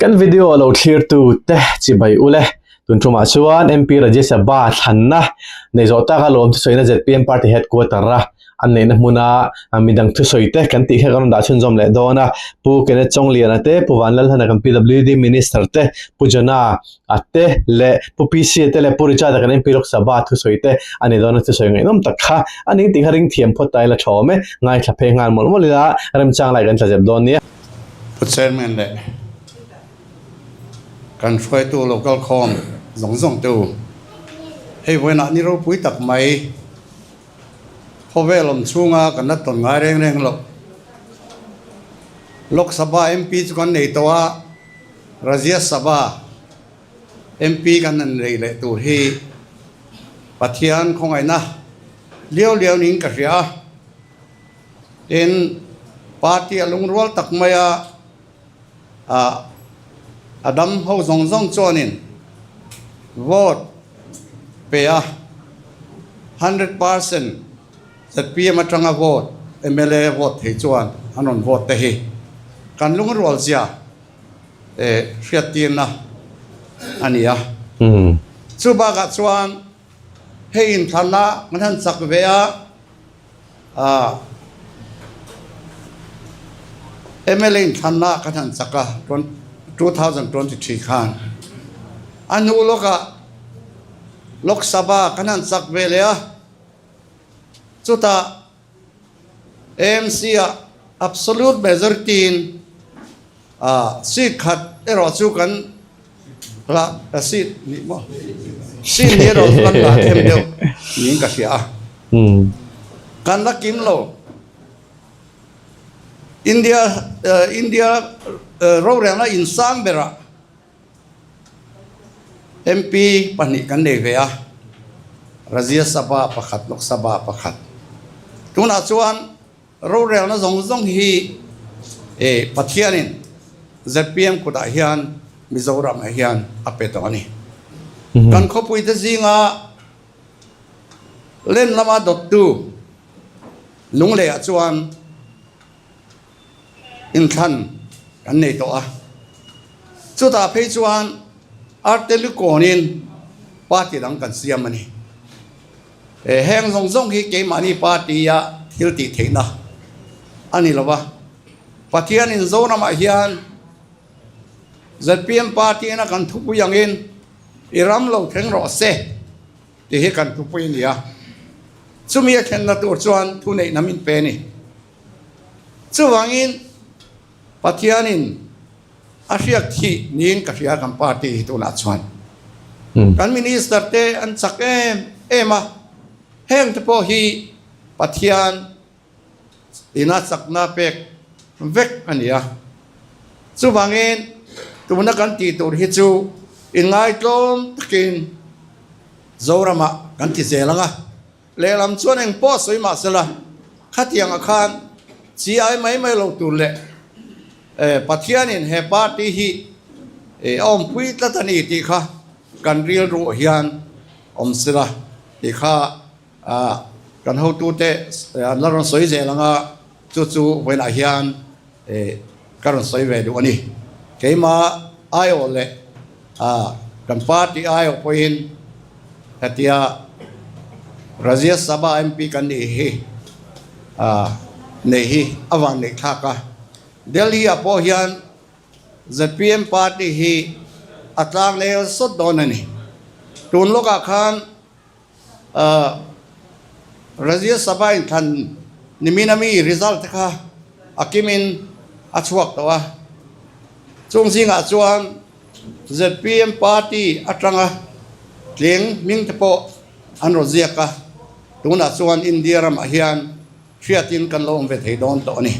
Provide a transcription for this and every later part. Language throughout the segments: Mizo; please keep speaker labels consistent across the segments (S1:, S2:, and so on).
S1: Kan video lo thlirtu te chibai ule tun tumah chuan MP Rajya Sabha thlanna nei zawh taka lawm thusawiina zpm party headquarter a an neihna hmuna midang thusawi te kan tih kha kan rawn dah chhunzawm leh dawn a Pu Kenneth Chawngliana te Pu Vanlalhlana kan PWD Minister te Pu Johna a te leh Pu PC te leh Pu Richard a kan MP Lok Sabha thusawi te a ni dawn a thusawi ngaihnawm tak kha a ni tih kha ring thiam phawt ta ila tha awm e ngaithla phei nghal mawlh mawlh ila remchang lai kan tla zep dawn nia.
S2: Pu Chairman leh kan hruaitu local khawm zawng zawng te u, hei vawiinah ni ropui tak mai khawvel awm chhunga kan la tawn ngai reng reng loh. Lok Sabha MP chu kan nei tawh a, Rajya Sabha MP kan han nei leh tur hi Pathian khawngaihna liau liau niin ka hria a. Tin, party a lungrual tak mai a, ah a dam ho zawng zawng chuanin vote pe a, 100% zpm atanga vote mla vote thei chuan an rawn vote te hi kan lungrual zia eh hriattirna a ni a. Chu bakah chuan hei inthlanna kan han chak ve a. Ah mla in thlanna kan han chak a 2023 khan a hnu lawkah Lok Sabha kan han chak ve leh a, chutah AMC ah absolute majority in ah seat khat erawh chu kan hlah seat nih maw seat nih erawh chu kan hlah them deuh niin ka hria a. Kan la kim lo. India India rorelna insang berah MP pahnih kan nei ve a, Rajya Sabha pakhat, Lok Sabha pakhat. Tunah chuan rorelna zawng zawng hi Pathianin zpm kutah hian Mizoramah hian a pe tawh a ni. Kan khawpuite zinga Len lama dawttu Lungleiah chuan inthlan kan nei tawh a, chutah phei chuan Artelikawnin party dang kan siam a ni. Heng zawng zawng hi keimahni party-a thil tih theihna a ni lo va, Pathianin Zoramah hian zpm party-na kan thupui angin i ram lo thleng rawh se. Tih hi kan thupui a ni a, chumi a thlenna tur chuan thuneihna min pe a ni. Chuvangin Pathianin a hriak thih niin ka hria kan party hi tunah chuan. Kan minister te an chak em em a, heng te pawh hi Pathian ina chakna pek vek a ni a. Chuvangin tuna kan tih tur hi chu inngaitlawm takin Zoramah kan ti zel ang a. Lehlam chuan eng pawh sawi mah sela, khatiangah khan chi ai mai mai lo tur leh Pathianin he party hi a awmpui tlat a ni tih kha kan rilruah hian awm sela tih kha Kan hotute an la rawn sawi zel ang a, chu chu vawiinah hian ka rawn sawi ve duh a ni. Keimah aiawh leh kan party aiawh pawhin hetia Rajya Sabha MP kan nih hi nei hi a van neih thlak a. Delhi-ah pawh hian zpm party hi a tlang lel sawt dawn a ni. Tun lawkah khan Rajya Sabha inthlan nimin a mi result te kha a kimin a chhuak tawh a, chung zingah chuan zpm party atanga tling hming te pawh an rawn ziak a, tunah chuan India ramah hian hriatin kan lo awm ve thei dawn tawh a ni.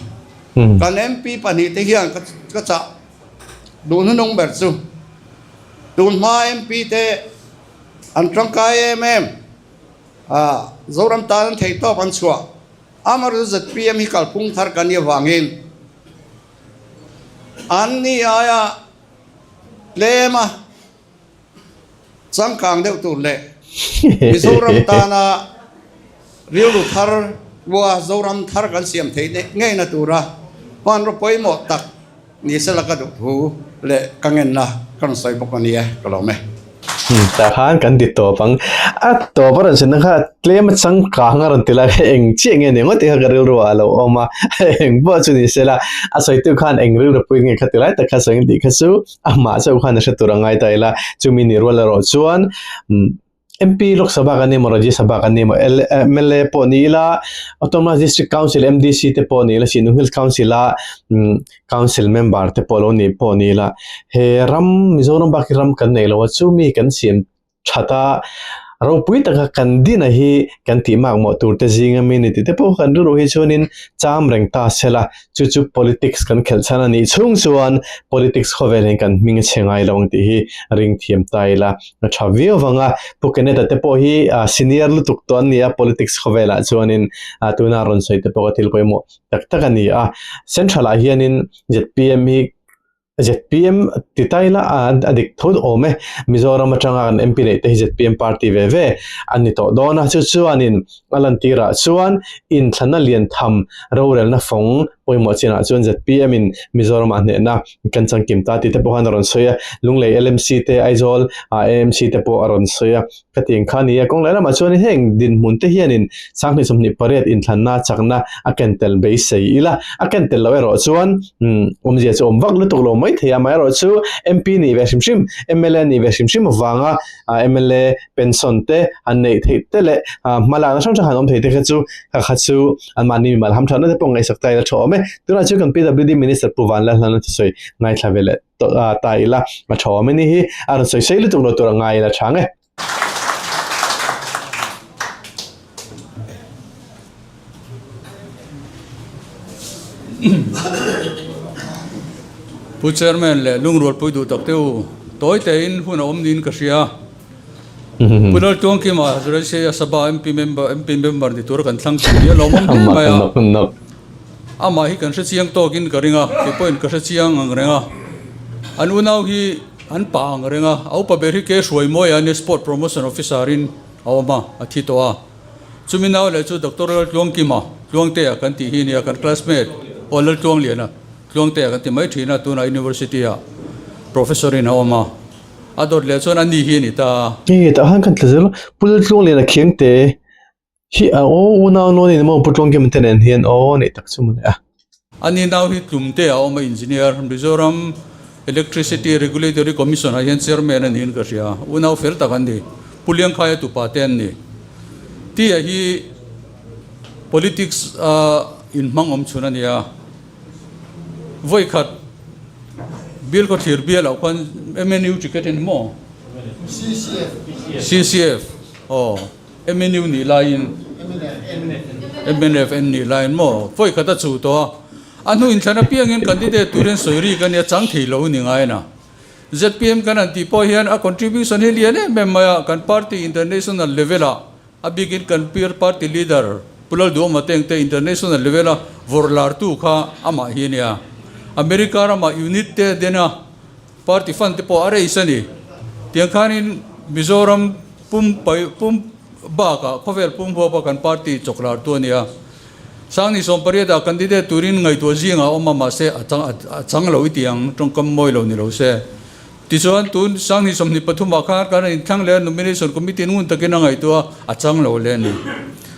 S2: Kan MP pahnihte hian ka chah duh hnunung ber chu tun hma MP te An tangkai em em a, Zoram tan an theih tawp an chhuah. Amaherawhchu zpm hi kalphung thar kan nih avangin an ni aia tlem a changkang deuh tur leh Mizoram tana rilru thar lua Zoram thar kan siam theih ngei na tura hmanraw pawimawh tak ni sela ka duh thu. leh ka ngenna ka rawn sawi bawk a ni e, ka lawm e.
S1: Tah khan kan ti tawp ang. A tawp a rawn sawi na kha tlem a changkang a rawn ti lai kha eng chiah nge ni ngawt tih kha ka rilru ah a lo awm a, eng pawh chu ni se la, a sawitu khan eng rilru pui nge kha ti lai tak kha sawi ang tih kha chu amah chauh khan a hre tur a ngai ta ila, chumi ni rual erawh chuan MP Lok Sabha kan ni emaw Rajya Sabha kan ni emaw mla pawh ni ila Autonomous District Council MDC te pawh ni ila Sinung Hills Council a Council member te pawh lo ni pawh ni ila he ram Mizoram bak hi ram kan nei lo a chumi kan siam that a ropui taka kan din a hi kan tih makmawh tur te zinga mi ni tih te pawh kan rilru hi chuanin cham reng ta sela Chu chu politics kan khelh chhan a nih chhung chuan politics khawvel hian kan hming a chhe ngai lo ang tih hi ring thiam ta ila a tha viau vang a. Pu Kenneth-a te pawh hi senior lutuk tawh an ni a politics khawvelah chuanin tuna rawn sawi te pawh kha thil pawimawh tak tak a ni a. Central-ah hianin zpm hi Zpm ti ta ila a dik tho awm e. Mizoram atanga kan MP neih te hi zpm party ve ve an ni tawh dawn a. Chu chuanin a lantirah chuan inthlana lian tham rorelna fawng pawimawh chinah chuan zpm in Mizoramah hnehna kan changkim ta tih te pawh khan a rawn sawi a. Lunglei LMC te Aizawl AMC te pawh a rawn sawi a. Ka ti ang kha a ni a, kawng leh lamah chuan heng dinhmun te hianin 2028 inthlanna chakna a ken tel beisei ila, a ken tel loh erawh chuan awmzia chu awm vak lutuk lo mai thei a, amaherawhchu MP nih ve hrim hrim, mla nih ve hrim hrim avanga mla pension te han neih theih te leh hmalakna hrang hrang han awm thei te kha chu kha kha chu anmahni mimal hamthatna te pawh ngaihsak ta ila tha awm e. Tunah chuan kan PWD Minister Pu Vanlalhlana thusawi ngaithla ve leh. ta ila a tha awm ani hi a rawn sawi sei lutuk lo tur a ngai ila chang e.
S3: Pu Chairman leh lungrualpui duh tak te u, tawi tein hun a awm niin ka hria. Pu Laltuangkima Rajya Sabha MP member MP member ni tura kan thlang thin hi a lawmawm hle mai a. Amah hi kan hre chiang tawkin ka ring a, kei pawhin ka hre chiang ang reng a. An unau hi an pa ang reng a, a upa ber hi ke hruai mawi a nia Sport Promotion Officer in a awm a, a thi tawh a. Chumi nau leh chu Doctor Laltluangkima, Tluangtea kan tih hi a nia, kan classmate, aw Laltluangliana, Tluangtea kan ti mai thin a, tunah University ah Professor in a awm a. A dawt leh chuan ani hi a ni ta a.
S1: Nge tah khan kan tla zel a, Pu Laltluangliana Khiangte Hi a aw unau nawn in maw Pu Tluangkima te nen hian aw neih tak chu maw le a.
S3: Ani nau hi tlum te a awm a Engineer, Mizoram Electricity Regulatory Commission ah hian Chairman a niin ka hria. Unau fel tak an ni. Pu Liangkhaia tupa te an ni. Tia hi Politics a inhmang awm chhun a nia. Vawi khat Bill Khawthlir bial ah khuan MNU ticket a ni maw? CCF aw. MNU nih laiin mnf an nih laiin maw vawi khat a chuh tawh a, a hnu inthlan apiangin candidate turin sawi rik a nia chang thei lo a ni ngai na. Zpm kan han tih pawh hian a contribution hi lian em em mai a, kan party international level ah a bikin kan peer party leader Pu Lalduhawma Tengte international level a vawrh lartu kha amah hi a nia. America ramah unit te a den a. Party fund te pawh a raise a ni. Tiang khanin Mizoram pum pai pum bakah khawvel pum huapa kan party chawklar tu a ni a. Sangni 18 ah candidate turin ngaihtuah zingah a awm a mahse a chang a chang lo i ti ang tawngkam mawi lo ni lo se. Tichuan tun Sangni 23 ah khan kan inthlang leh a nomination committee ngun takin a ngaihtuah a, a chang lo leh a ni.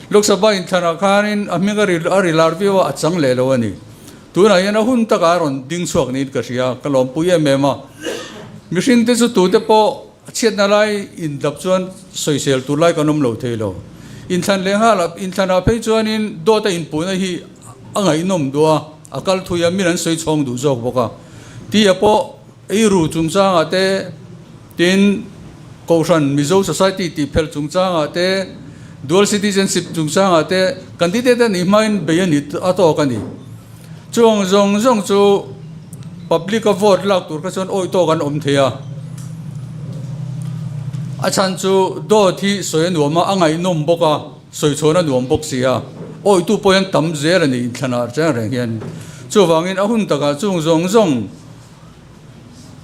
S3: Lok Sabha inthlanah khanin a hming a ri a ri lar viau a, a chang leh lo a ni. Tunah hian a hun takah a rawn ding chhuak niin ka hria, ka lawmpui em em a. Mihring te chu tute pawh a chhiatna lai indap chuan sawisel tur lai kan awm lo thei lo. Inthlan leh nghal ah, inthlan ah phei chuanin dawt a inpuhna hi a ngaihnawm duh a, a kal thui a, min an sawi chhawng duh zawk bawk a. Tia pawh eiru chungchangah te, tin Kohhran Mizo Society tih phelh chungchangah te, Dual Citizenship chungchangah te candidate a nih hmain bei a ni a tawk a ni. Chuang zawng zawng chu public a vote lak tur kha chuan awih tawk an awm thei a. A chhan chu dawt hi sawi a nuam a, a ngaihnawm bawk a, sawi chhawn a nuam bawk si a. Awihtu pawh hian tam zel a ni inthlanah reng reng hian. Chuvangin a hun takah chung zawng zawng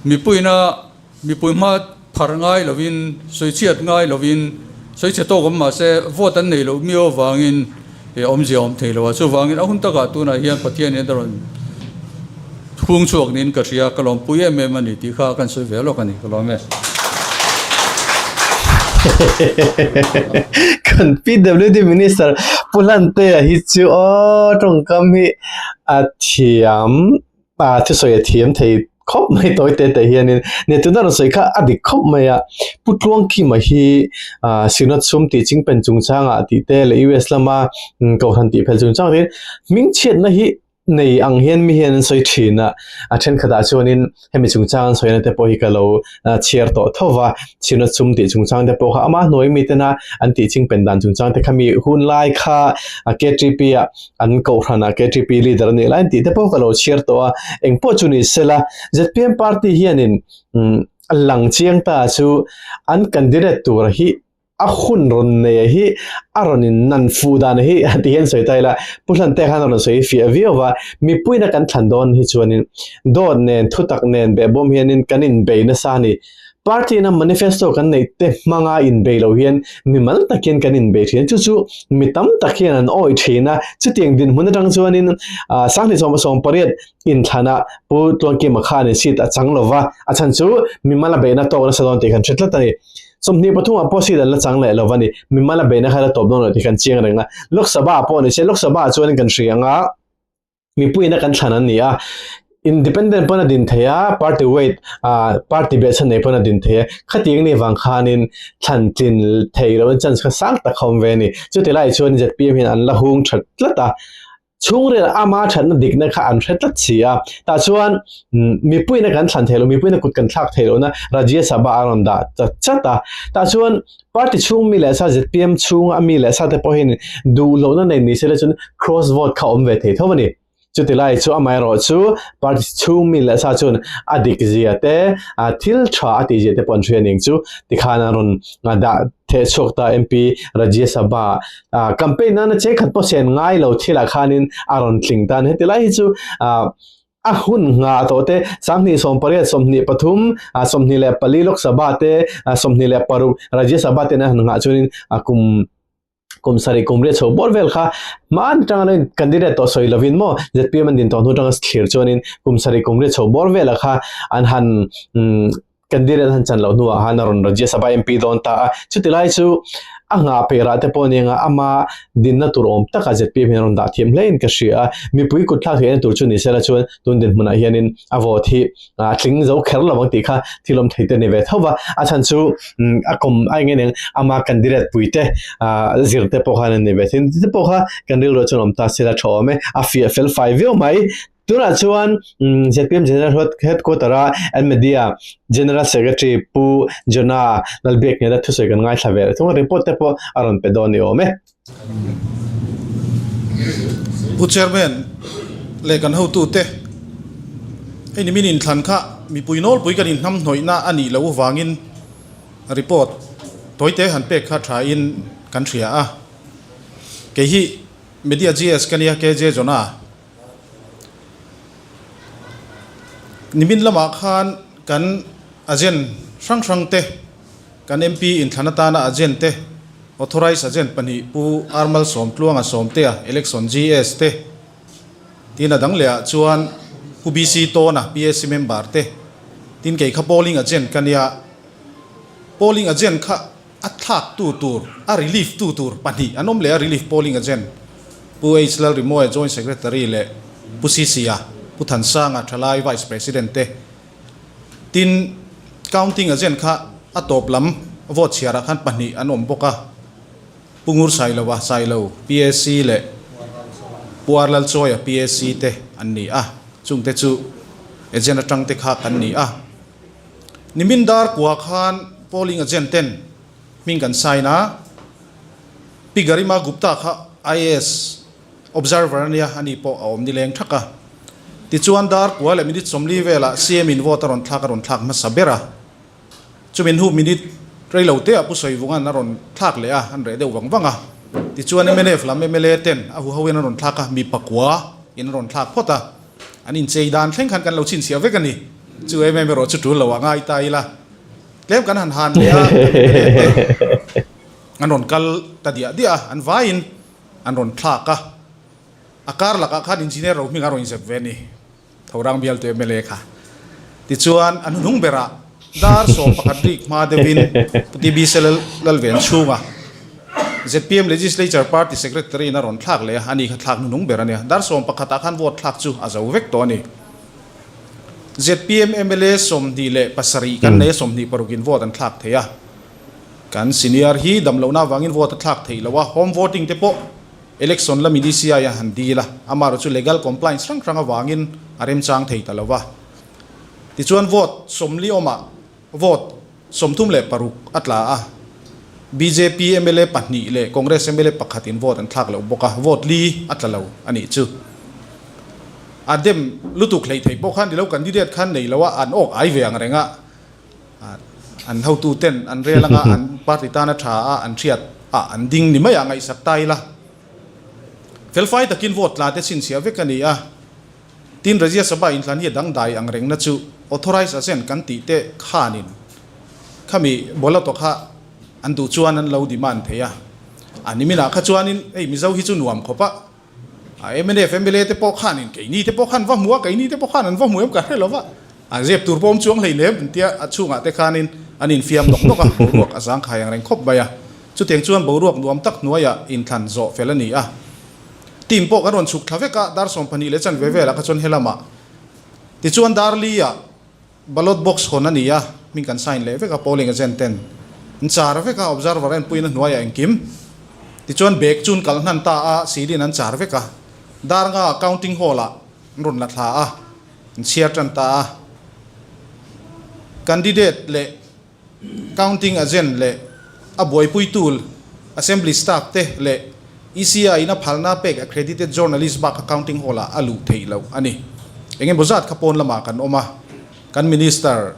S3: mipuina Mipui hma phar ngai lovin, sawichhiat ngai lovin, sawichhe tawk awm mahse vote an neih loh miau avangin awmzia a awm thei lo a. Chuvangin a hun takah tunah hian Pathian hian a rawn Hung chhuak niin ka hria, ka lawmpui em em a ni tih kha kan sawi ve lawk a ni, ka lawm e.
S1: Kan PWD Minister Pu Hlantea hi chu aw tawngkam hi a thiam a thusawi a thiam thei khawp mai tawi te te hianin nia tuna rawn sawi kha a dik khawp mai a Pu Tluangkima hi ah Synod sum tih chingpen chungchangah tih te leh US lama kohhran tih phel chungchang te hmingchhiatna hi nei ang hian mi hian an sawi thin a, a thenkhatah chuanin hemi chungchang an sawina te pawh hi ka lo chhiar tawh tho va, chhirna chum tih chungchang te pawh kha ama hnuai mi tena an tih ching pen dan chungchang te kha mi hun lai kha KTP ah an kohhran ah KTP leader a nih lai an tih te pawh ka lo chhiar tawh a, engpawh chu ni sela zpm party hianin lang chiang ta chu an candidate tur hi a hun rawn nei a hi a rawn in nan fuh dan hi a ti hian sawi ta ila Pu Hlante khan a rawn sawi fiah viau va, mipuina kan thlan dawn hi chuanin dawt nen thutak nen behbawm hianin kan inbei nasa a ni. Party ina manifesto kan neih te hmanga inbei lo hian mimal takin kan inbei thin a, chu chu mi tam tak hian an awih thin a, chutiang dinhmun atang chuanin Sanghnih 18 inthlanah Pu Tluangkima khanin seat a chang lova, a chhan chu mimal a beihna tawk nasa dawn tih kan hre tlat a ni. 23 ah pawh seat an la chang leh lo a ni. Mimal a beihna kha la tawp dawn lo tih kan chiang reng a. Lok Sabha ah pawh ni se, Lok Sabha ah chuan kan hria ang a, mipuiin a kan thlan an ni a. Independent pawn a din thei a, party weight ah party behchhan nei pawn a din thei a. Khatiang ni vang khanin thlan tlin thei loin chance kha sang tak a awm ve a ni. Chuti lai chuan zpm hian an la hung that tlat a. Chhungril ama thatna dikna kha an hre tlat si a, tah chuan mipuina kan thlan thei lo, mipuina kut kan thlak thei lohna Rajya Sabha a rawn dah ta chat a. Tah chuan party chhung mi leh sa zpm chhunga mi leh sa te pawhin duh lohna nei ni sela chuan cross vote kha awm ve thei tho a ni. Chuti lai chu amaherawh chu party chhung mi leh sa chuan a dik zia te, thil tha a tih zia te pawh an hria ning chu tikhan a rawn dah theh chhuak ta MP Rajya Sabha ah campaign nana che khat pawh sen ngai lo thilah khanin a rawn tling tan heti lai hi chu ah a hun nghah tawh te 2018 23 ah 24 Lok Sabha te 26 Rajya Sabha te na han nghah chuanin a kum kum sarih kum riat chho bawr vel kha hman atanga lo in candidate tawh sawi lovin maw zpm an din tawh hnu atanga thlir chuanin kum sarih kum riat chho bawr velah kha an han Candidate an han chan loh hnuah khan a rawn Rajya Sabha MP dawn ta a, chuti lai chu a nghah peih rah te pawh a ni anga ama dinna tur awm takah zpm hian a rawn dah thiam hlein ka hria a, mipui kut thlak theihna tur chu ni sela chuan tun dinhmunah hianin a vote hi a tling zo kher lo ang tih kha thil awm thei te a ni ve tho va, a chhan chu a kawm a eng eng ama candidate pui te zir te pawh khan a ni ve thin te pawh kha kan rilru chuan awm ta sela tha awm e, a fiah fel fai viau mai. Tunah chuan zpm General Headquarter a an Media General Secretary Pu Jonah Lalbiaknghela thusawi kan ngaithla ve leh thung a, report te pawh a rawn pe dawn ni awm e.
S4: Pu Chairman leh kan hotute, hei nimin inthlan kha mipui nawlpui kan inhnamhnawihna a nih loh avangin report tawite han pek kha thain kan hria a. Kei hi Media GS ka nia KJ Jonah. Nimin lamah khan kan agent hrang hrang te, kan MP inthlan atana agent te, Authorised Agent pahnih Pu Armal Sawmtluanga Sawmtea, Election GS te, tin a dang lehah chuan Pu BC Tawna, PAC member te, tin kei kha Polling Agent ka nia, Polling Agent kha A thlak tu tur, a relief tu tur pahnih an awm leh a, Relief Polling Agent Pu H Lalrimawia Joint Secretary leh Pu Sisia, Pu Thansanga Thalai Vice President te. Tin, Counting Agent kha a tawp lam vote chhiarah khan pahnih an awm bawk a, Pu Ngur Sailova, Sailo, PAC leh Pu R Lalchawia, PAC te an ni a, chungte chu Agent atang te kha kan ni a. Nimin dar kua khan polling agent ten hming kan sign a, Pi Garima Gupta kha IAS observer a nia, ani pawh a awm nileng thak a. Tichuan dar kua leh minute 40 velah CM in vote a rawn thlak a rawn thlak hmasa ber a. Chumi hnu minute rei lo te ah Pu Sawivunga'n a rawn thlak leh a, an reh deuh vang vang a. Tichuan mnf lam mla ten a huho in an rawn thlak a, mi pakua in an rawn thlak phawt a. An inchei dan thleng khan kan lo chhinchhiah vek a ni. Chu em em erawh chu tul lo a ngai ta ila. Tlem kan han han leh a, an rawn kal ta diah diah a, an vaiin an rawn thlak a. A kar lakah khan engineer ro hming a rawn inzep ve a ni. Thorang bialtu mla kha. Tichuan a hnuhnung berah dar 11 rik hma deuhin Pu TBC Lalven chhunga zpm Legislature Party Secretary in a rawn thlak leh a, ani kha thlak hnuhnung ber a nia. Dar 11 ah khan vote thlak chu a zo vek tawh a ni. Zpm mla 27 kan nei a, 26 in vote an thlak thei a. Kan senior hi damlohna avangin vote a thlak theih loh a, home voting te pawh Election lamin ECI a han dil a, amaherawh chu legal compliance hrang hrang avangin a remchang thei ta lo va. Tichuan vote 40 awmah vote 36 a tla a, bjp mla pahnih leh Congress mla pakhatin vote an thlak loh bawk a, vote li a tla lo a nih chu. A dem lutuk hleih theih pawh khan ni lo, candidate khan nei lo a, an awk ai ve ang reng a. An hotu ten an rel anga an party tana tha a an hriat a an ding ni mai ah ngaihsak ta ila. Felfai takin vote tla te chhinchhiah vek a ni a. Tin Rajya Sabha inthlan hi a dangdai ang rengna chu authorised agent kan tih te khanin khami bawlhhlawh kha an duh chuan an lo demand thei a. A niminah kha chuanin hei Mizo hi chu nuam khawp a. A mnf mla te pawh khanin keini te pawh khan va hmu a, keini te pawh khan an va hmu em ka hre lo va, a zep tur pawh awm chuang hlei lem tia a chhungah te khanin an infiam nawk nawk a, boruak a zangkhai ang reng khawp mai a. Chutiang chuan boruak nuam tak hnuaiah inthlan zawh fel a ni a. Team pawh kan rawn chhuk thla vek a, dar 12 leh chanve velah kha chuan helamah tichuan dar li-ah Ballot box hawn a ni a, hming kan sign leh vek a, polling agent ten an char vek a, observer enpuina hnuaiah engkim. Tichuan bag chu an kalh hnan ta a, ceiling an char vek a, dar nga counting hall ah an rawn la thla a, an chhiar tan ta a. Candidate leh counting agent leh a buaipuitu assembly staff te leh ECI in a phalna pek accredited journalist bak kha counting hall ah a luh theih loh a ni. Eng emaw zat kha pawn lamah kan awm a, kan Minister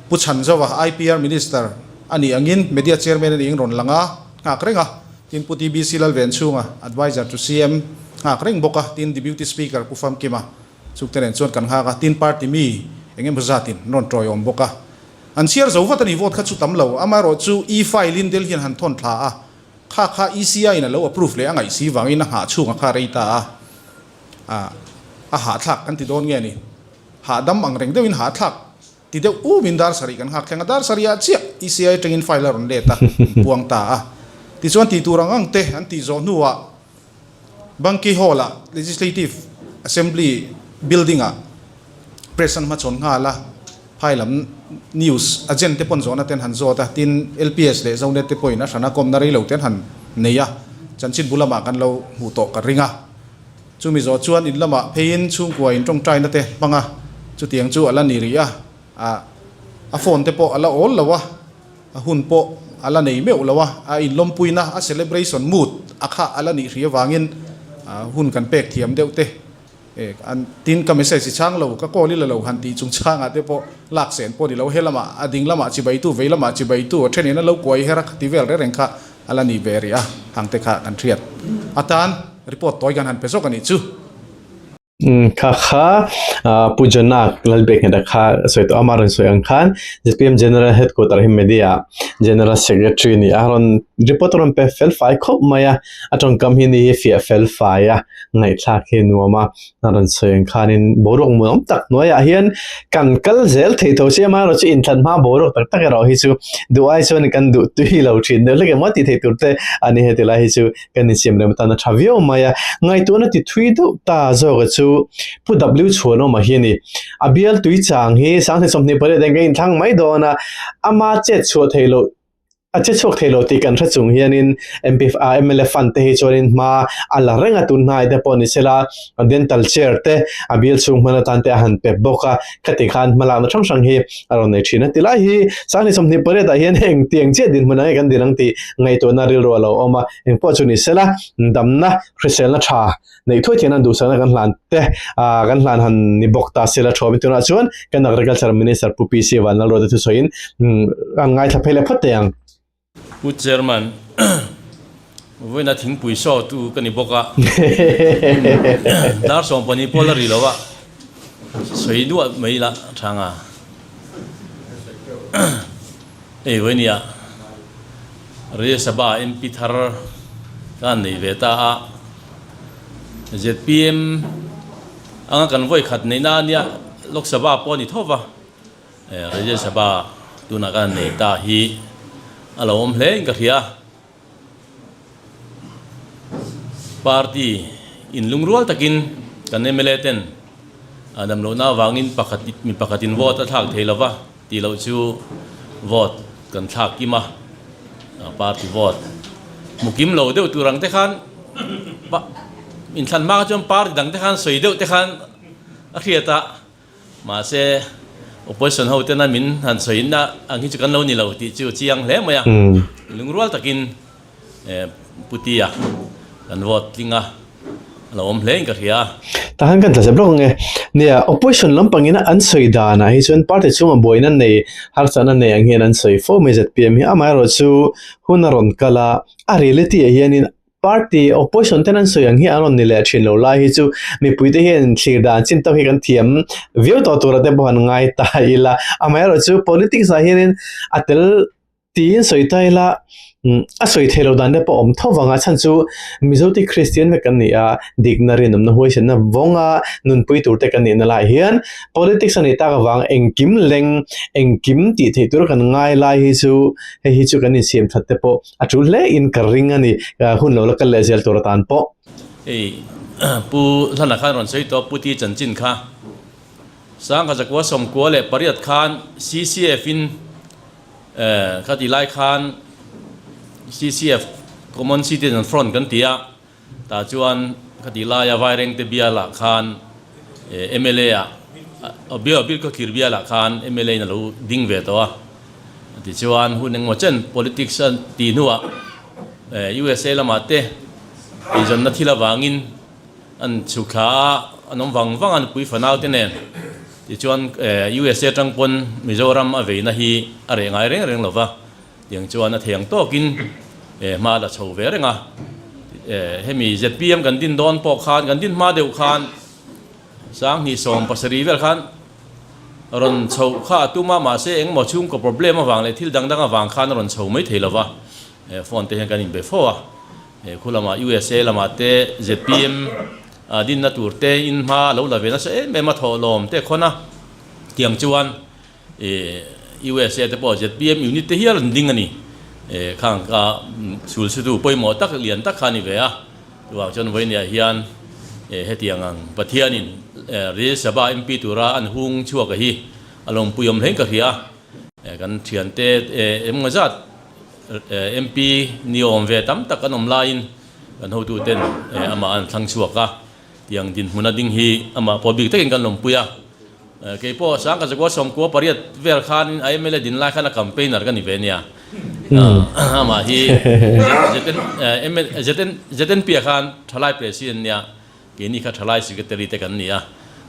S4: Pu Chhanzova, IPR Minister a nih angin Media Chairman a nih ang rawn lang a, nghak reng a, tin Pu TBC Lalvenchhunga, Adviser to CM, nghak reng bawk a, tin Deputy Speaker Pu Famkima chukte nen chuan kan nghak a, tin party mi eng emaw zatin an rawn tawiawm bawk a. An chhiar zo vat a ni, vote kha chu tam lo, amaherawhchu e-file in Delhi an han thawn thla a, Kha kha ECI in a lo approve leh a ngaih si vangin a nghah chhung a kha rei ta a, ah a hahthlak kan ti dawn nge ni? Hahdam ang reng deuhin hahthlak ti deuh um in dar sarih kan nghak thleng a, dar sarih ah chiah ECI atangin file a rawn let a, an puang ta a. Tichuan tih tur ang ang te an tih zawh hnuah Banki Hall ah Legislative Assembly building ah press an hmachhawn nghal a. Phai lam news agent te pawn zawhna te an han zawt a, tin LPS leh Zonet te pawhin a hrana kawmna rei lo te an han nei a, chanchin bu lamah kan lo hmuh tawh ka ring a. Chumi zawh chuan in lamah pheiin chhungkua in tawngtaina te hmang a, chutiang chu a la ni rih a, ah a phone te pawh a la awl lo a, a hun pawh a la nei meuh lo a, a inlawmpuina a celebration mood a kha a la nih hrih avangin hun kan pek thiam deuh te. An tin ka message i chhang lo, ka call i la lo han tih chung chhangah te pawh lak sen pawh ni lo, he lamah a ding lamah chibaitu, vei lamah chibaitu, a thenin a lo kuai her a khati vel reng reng kha a la ni ve rih a, hang te kha kan hriat atan report tawi kan han pe zawk a nih chu.
S1: Kha kha Pu Johna Lalbekngheta kha sawi tawh a, amah rawn sawi ang khan zpm General Headquarter hi Media General Secretary ni a, rawn report a rawn pe fel fai khawp mai a, a tawngkam hi ni hi fiah fel fai a. ngaihthlak hi nuam a, a rawn sawi ang khanin boruak muanawm tak hnuaiah hian kan kal zel thei tho sia amaherawh chu inthlan hma boruak tak tak erawh hi chu duh ai chuan kan duh tui lo thin deuh hlek emaw tih theih tur te a ni heti lai hi chu kan insiam rem atan a tha viau mai a, ngaihtuahna ti thui deuh ta zawk a chu Pu W Chhuanawma hi a ni, a bial tui chang hi 2028 ah kan inthlang mai dawn a, ama chet chhuah theih loh A che chhuak thei lo tih kan hre chung hianin MP mla fund te hi chuanin hma a la reng a, tun hnai te pawh ni sela dental chair te a bial chhung hman atan te a han pep bawk a, khati khan hmalakna hrang hrang hi a rawn nei thin a. Tilai hi 2028 ah hian engtiang chiah dinhmun ang nge kan din ang tih ngaihtuahna rilru a lo awm a, engpawh chu ni sela damna hriselna tha neih thuai thian an duhsakna kan hlan te ah kan hlan han ni bawk ta sela thuam tunah chuan kan agriculture minister Pu PC Vanlalruata thusawiin an ngaithla phei leh phawt teh ang.
S5: Pu Chairman, vawiina thingpui saw tu ka ni bawk a, dar 12 pawh la ri lo a, sawi duah mai la tha nga. Hei vawinia Rajya Sabha MP thar ka han nei ve ta a, zpm Anga kan vawi khat neihna a nia, Lok Sabha pawh a ni tho va, Rajya Sabha tunah kan nei ta hi a lo awm hle in ka hria. Party in lungrual takin kan mla ten damlohna avangin pakhat mi pakhatin vote a thlak thei lova tih loh chu vote kan thlak kim a, party vote hmu kim lo deuh tur ang te khan inthlan hma kha chuan party dang te khan sawi deuh te khan a hriat a. Mahse, opposition ho tena min han sawiin a ang hi chu kan lo ni lo tih chu chiang hle mai a. Lungrual takin Putia kan vote tling a, a lo awm hle in ka hria a.
S1: Tah hian kan tla zep lawk ang e. Nia, opposition lampangin an sawi danah hi chuan party chhunga buaina nei, harsatna nei ang hian an sawi fo mai zpm hi. Amaherawhchu hun a rawn kal a, a reality ah hianin Party opposition ten an sawi ang hi an rawn ni leh thin lo lai hi chu mipuite hian thlir dan chin tawk hi kan thiam viau tawh tura te pawh han ngai ta ila. Amaherawhchu politics ah hianin a tel tiin sawi ta ila a sawi theih loh dan te pawh a awm tho vang a, chhan chu Mizote Kristian vek kan ni a, dikna rinawmna huaisenna vawnga nunpui tur te kan nihna lai hian politics a nih tak avang engkim leng engkim tih theih tur kan ngai lai hi chu hei hi chu kan insiam that te pawh A tul hle in ka ring a ni, hun lo la kal leh zel tur atan pawh.
S5: Hei Pu Hlana khan rawn sawi tawh Pu Ti chanchin kha Sangha Zakua Sawmkua leh pariat khan CCF in kha ti lai khan CCF Common Citizen Front kan ti a, Tah chuan khati laia Vairengte bialah khan mla ah Bilkhawthlir bialah khan mla in a lo ding ve tawh a. Tichuan hun engmaw chen politics a tih hnuah USA lamah te eizawnna thil avangin an chhuk thla a, an awm vang vang a nupui fanau te nen. Tichuan USA atang pawn Mizoram a veina hi a reh ngai reng reng lo va. Tiang chuan a thei ang tawkin hma la chho ve reng a. Hemi zpm kan din dawn pawh khan, kan din hma deuh khan Sanghnih 70 vel khan rawn chhoh kha a tum a, mahse engmaw chhungkaw problem avang leh thil dang dang avang khan a rawn chho mai thei lo va. Phone te hian kan inbe fo a, khu lamah USA lamah te zpm dinna tur te in hma a lo la ve nasa em em a, thawhlawm te khawn a. Tiang chuan USA te pawh zpm unit te hial an ding a ni. Khang kha chhul chhutu pawimawh tak lian tak kha a ni ve a. Chuvang chuan vawinia hian hetiang ang Pathianin Rajya Sabha MP tura an hung chhuak a hi a lawmpui awm hlein ka hria a. Kan thiante eng zat MP ni awm ve tam tak an awm laiin kan hotuten amah an thlang chhuak a. Tiang dinhmun a ding hi amah pawh bik takin kan lawmpui a. Kei pawh Sangka Zakua 98 vel khanin a mla din lai khan a campaigner ka ni ve nia. Amah hi ZNP ah khan thalai president nia, keini kha thalai secretary te kan ni a.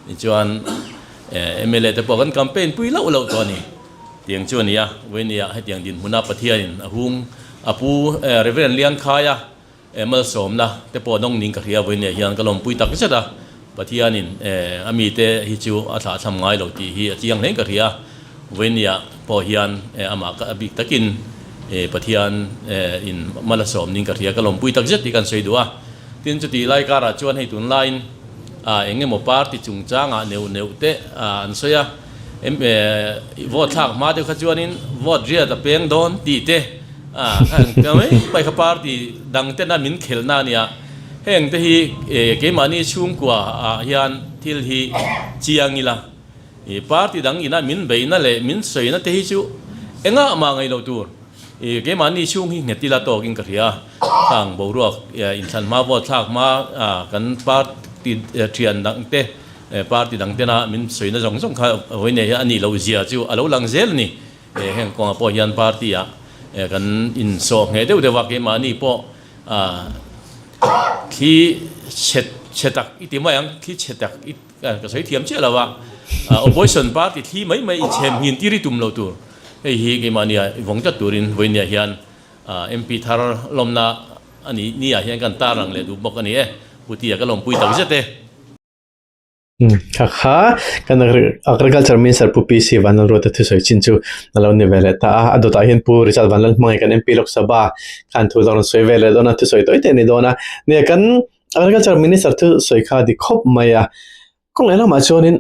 S5: Tichuan mla te pawh kan campaign pui loh loh tawh a ni. Tiang chu a ni a, Vawinia hetiang dinhmuna Pathianin a hung a pu Reverend Liangkhaia Malsawmna te pawh dawng ning ka hria vawinia hian ka lawmpui tak zet a, Pathianin a mite hi chu a thlahthlam ngai lo tih hi a chiang hlein ka hria. Vawinia pawh hian amah ka bik takin Pathian in mal a sawm ning ka hria, ka lawmpui tak zet tih kan sawi duh a. Tin, chutih lai karah chuan hei tunlaiin eng emaw party chungchangah neuh neuh te an sawi a, vote thlak hma deuh kha chuanin vote riat a peng dawn tih te, A ka mai mai kha party dang tena min khelhna a nia, heng te hi keimahni chhungkua ah hian thil hi chiang ila, ih party dang ina min beihna leh min sawina te hi chu engah mah ngaih loh tur, ih keimahni chhung hi nghet ila tawkin ka hria, khang boruak inthlan hma vote thlak hma kan party thian dang te party dang tena min sawina zawng zawng kha vawiin hian a nih loh zia chu a lo lang zel a ni. Heng kawngah pawh hian party ah kan insawh ngheh deuh deuh a, keimahni pawh thli chhe chhe tak i ti mai ang, thli chhe tak i ka sawi thiam chiah lo a, opposition party thli mai mai i chhem nghin tir i tum lo tur, hei hi keimahni ah i vawng tlat turin vawinia hian MP thar lawmna a nih ni ah hian kan tarlang leh duh bawk a ni e, Putia ka lawmpui tak zet e.
S1: Kha kha kan Agriculture Minister Pu PC Vanlalruata thusawi chin chu a lo ni ve leh ta a, a dawtah hian Pu Richard Vanlalhmangaih kan MP Lok Sabha khan thu rawn sawi ve leh dawn a, thusawi tawi te a ni dawn a. Nia kan Agriculture Minister thusawi kha a dik khawp mai a. Kawng leh lamah chuanin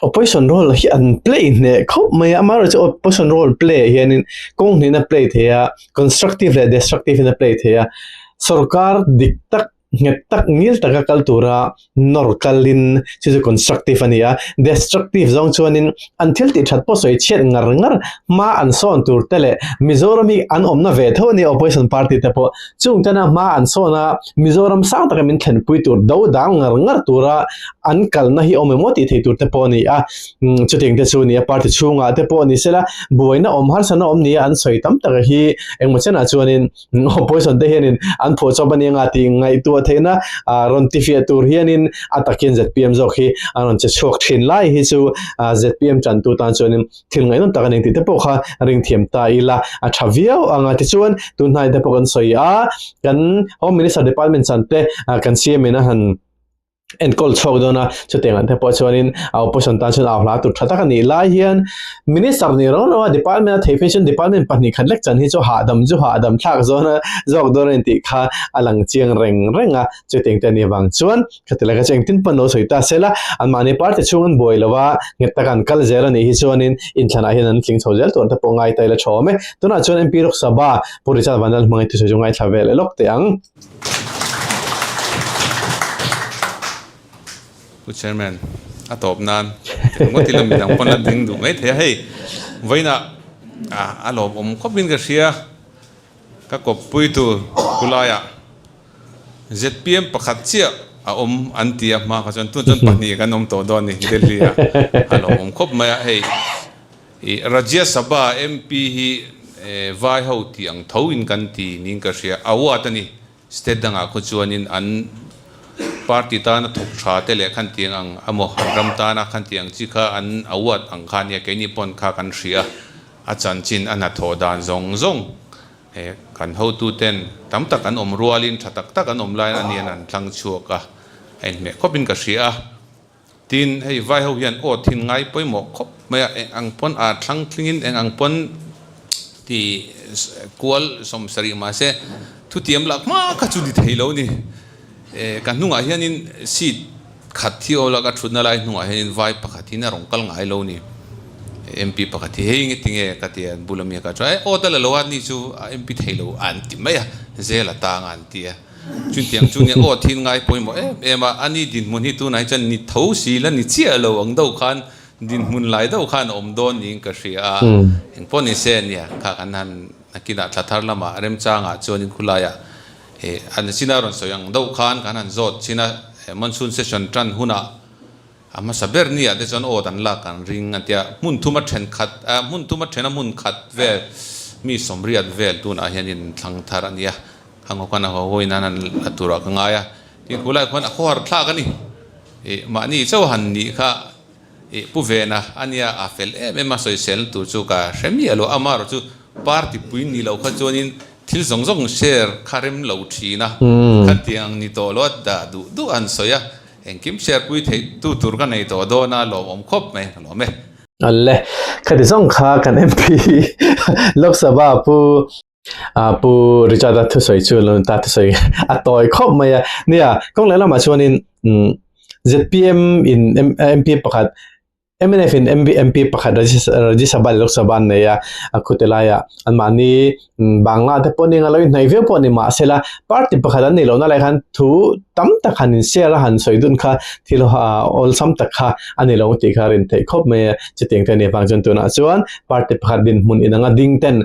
S1: opposition role hi an play hneh khawp mai a, amaherawhchu opposition role play ah hianin kawng hnihin a play thei a, constructive leh destructive in a play thei a, sorkar dik tak nghet tak ngil taka kal tura nawr kalin chu chu constructive a ni a, destructive zawng chuanin an thil tih that pawh sawi chhiat ngar ngar hma an sawn tur te leh Mizoram hi an awmna ve tho a ni opposition party te pawh chung tena hma an sawn a Mizoram sang taka min thlenpui tur do dang ngar ngar tura an kalna hi awm emaw tih thei tur te pawh a ni a, chutiang te chu ni a party chhungah te pawh ni sela buaina awm harsatna awm nia an sawi tam taka hi engmaw chenah chuanin opposition te hianin an phuah chawp a ni anga tih ngaihtuah theihna rawn tifiah tur hianin a takin zpm zawk hi an rawn che chhuak thin lai hi chu zpm tantu tan chuanin thil ngaihnawm tak a ni tih te pawh kha ring thiam ta ila a tha viau ang a. Tichuan tunhnai te pawh kan sawi a, kan Home Minister Department chan te kan CM in a han enkawl chhuak dawn a, chutiang ang te pawh chuanin a opposition tan chuan au hla tur tha tak a nih lai hian Minister nih rau rau a department a theih phei chuan department 2 khat lek chan hi chu hahdam chu hahdam thlak zawn a zawk dawn a ni tih kha a lang chiang reng reng a, chutiang te a nih avang chuan khati laka chu engtin pawn lo sawi ta sela anmahni party chhung an buai lo a, nghet taka an kal zel a nih hi chuanin inthlanah hian an tling chho zel tur te pawh ngai ta ila tha awm e. Tunah chuan MP Lok Sabha Pu Richard Vanlal hmangin thusawi chu ngaithla ve leh lawk teh ang.
S6: Pu Chairman, a tawp nan engemaw ti lam midang pawn la ding duh mai thei a, hei vawiinah a lawmawm khawpin ka hria, ka kawppui tur khulaiah zpm pakhat chiah a awm an ti a hma kha chuan tun chuan pahnih kan awm tawh dawn a ni Delhi ah a lawmawm khawp mai a, hei ih Rajya Sabha MP hi vai ho tih ang tho in kan ti niin ka hria, award a ni. State dangah khaw chuanin an party tana thawk tha te leh khan tiang ang emaw an ram tana khan tiang chi kha an award ang kha ania keini pawn kha kan hria a chanchin a hnathawh dan zawng zawng he kan hotu ten tam tak an awm rualin tha tak tak an awm laiin anian an thlang chhuak a a inhmeh khawpin ka hria a. Tin, hei vai ho hian aw thin ngai pawimawh khawp mai a, eng ang pawn a thlang tlingin eng ang pawn ti kual 70 mahse thutiam lak hma kha chu ni thei lo ni. Ka hnungah hianin seat khat hi aw la ka thutna lai hnungah hianin vai pakhat hi a rawn kal ngai lo ni. MP pakhat hi hei nge tinge ka ti a, bula mi ka chuan e aw ta la lo a ni chu a MP thei lo an ti mai a, zel a tang a an ti a. Chutiang chu nia aw thil ngai pawimawh em em a, ani dinhmun hi tunah hi chuan ni tho si la ni chiah lo ang deuh khan dinhmun lai deuh khan a awm dawn niin ka hria a, engpawh ni se nia kha kan han nakinah thla thar lamah remchangah chuanin khulaiah eh an china rawn sawi ang deuh khan kan han zawt chin a, monsoon session tan hunah A hmasa ber ni ah te chuan awt an lak an ring a tia, hmun thuma then khat, hmun thuma thena hmun khat vel mi 80 vel tunah hianin thlang thar a nia, khang ho khan a haw hawiin an han la turah ka ngai a, tin khulai khuan a khawhar thlak a ni, ih mahni chauh han nih kha ih pu vena a nia a fel em em a sawiselna tur chu ka hre miah lo, amaherawh chu party pui ni loh kha chuanin thil zawng zawng share kha rem lo thin a, khatiang ang ni tawh lo a dah duh duh a han sawi a. Engkim share pui theih tu tur ka nei tawh dawn a, lawmawm khawp mai, ka lawm e.
S1: Awle, khati zawng kha kan MP Lok Sabha Pu Pu Richard-a thusawi chu lo ta thusawi a tawi khawp mai a. Nia, kawng leh lamah chuanin zpm in MP pakhat mnf in MP pakhat Rajya Sabha leh Lok Sabha an nei a, a khute laiah anmahni Bangla te pawh nia lo inhnaih viau pawh ni mahsela party pakhat an nih lohna lai khan thu tam tak han in share a han sawi dun kha thil awlsam tak kha a ni lo tih kha a rin theih khawp mai a, chutiang te a nih avang chuan tunah chuan party pakhat dinhmun inanga ding ten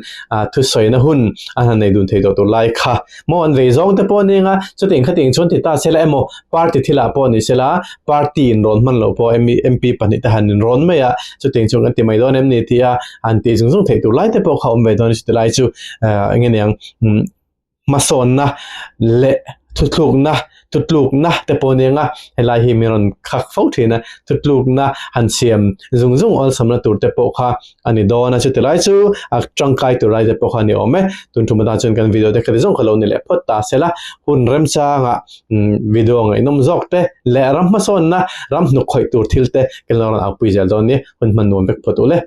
S1: thusawina hun an han nei dun thei tawh tur lai kha maw an vei zawng te pawh a nia chutiang khatiang chuan ti ta sela emaw party thilah pawh ni sela party in rawn hman loh pawh MP 2 te han in rawn mai a chutiang chu kan ti mai dawn em ni tia an tih zung zung theih tur lai te pawh kha awm ve dawn a chuti lai chu eng nge niang hmasawnna leh thutlukna thutlukna te pawh nia helai hi min rawn khak fo thin a thutlukna han siam zung zung awlsamna tur te pawh kha a ni dawn a chuti lai chu a tangkai tur lai te pawh kha a ni awm e tun tum atan chuan kan video te khati zawng kha lo ni leh phawt ta sela hun remchangah video ngaihnawm zawk te leh ram hmasawnna ram hnuk khawih tur thil te kan lo rawn au pui zel dawn nia hun hman nuam vek phawt u le.